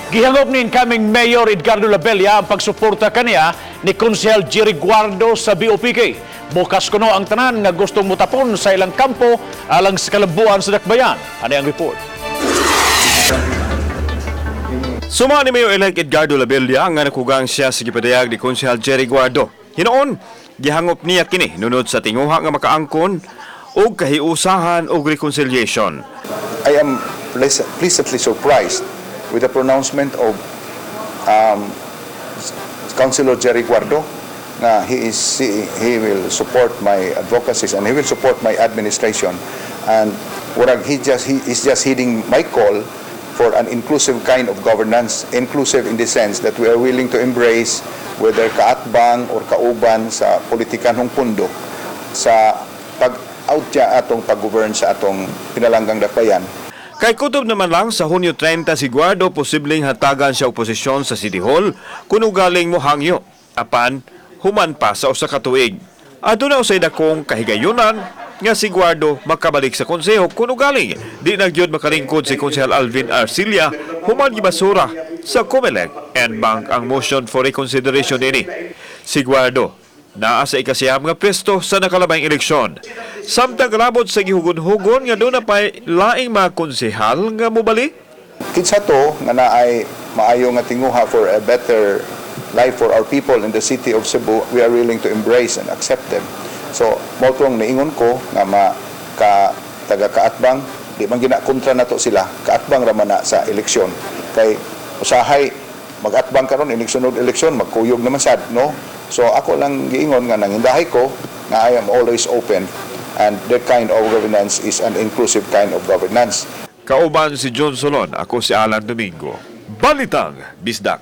Gihangop ni incoming Mayor Edgardo Labella ang pagsuporta kaniya ni Konsehal Jerry Guardo sa BOPK. Bukas kuno ang tanan nga gustong mutapon sa ilang kampo alang sa kalambuan sa Dakbayan. Ani ang report. Suma ni Mayor-elect Edgardo Labella nga nakugang siya sa gipadayag ni Konsehal Jerry Guardo. Hinoon, gihangop niya kini nunod sa tinguha nga makaangkon og kahiusahan og reconciliation. I am pleasantly surprised with the pronouncement of Councilor Jerry Guardo na he will support my advocacies and he will support my administration, and warag he is just heeding my call for an inclusive kind of governance, inclusive in the sense that we are willing to embrace whether kaatbang or kauban sa politikanhong pundo sa pag-out niya atong pag-govern sa atong pinalanggang Dakbayan. Kay kutob naman lang sa Hunyo 30 si Guardo posibleng hatagan siya og posisyon sa City Hall kung ugaling mo hangyo apan human pa sa usa ka tuig. Aduna usay dakong kahigayunan nga si Guardo makabalik sa konseho kung ugaling di na gyud makalingkod si Konsehal Alvin Arcilla human gibasura sa COMELEC en banc ang motion for reconsideration ini. Si Guardo naa sa ikasiyam nga pwesto sa nakalabayng eleksyon. Samtang kalabot sa gihugon-hugon nga duna pa'y laing mga konsehal nga mobali. Kinsa to nga naay maayo nga tinguha for a better life for our people in the city of Cebu, we are willing to embrace and accept them. So, mao tong niingon ko nga ma ka taga kaatbang, di man gina kontra nato sila, kaatbang ra man na sa eleksyon. Kay usahay magatbang karon, inig sunod eleksyon magkuyog naman sad, no? So ako lang giingon nga nangindahay ko nga I am always open and that kind of governance is an inclusive kind of governance. Kauban si John Solon, ako si Alan Domingo. Balitang Bisdak.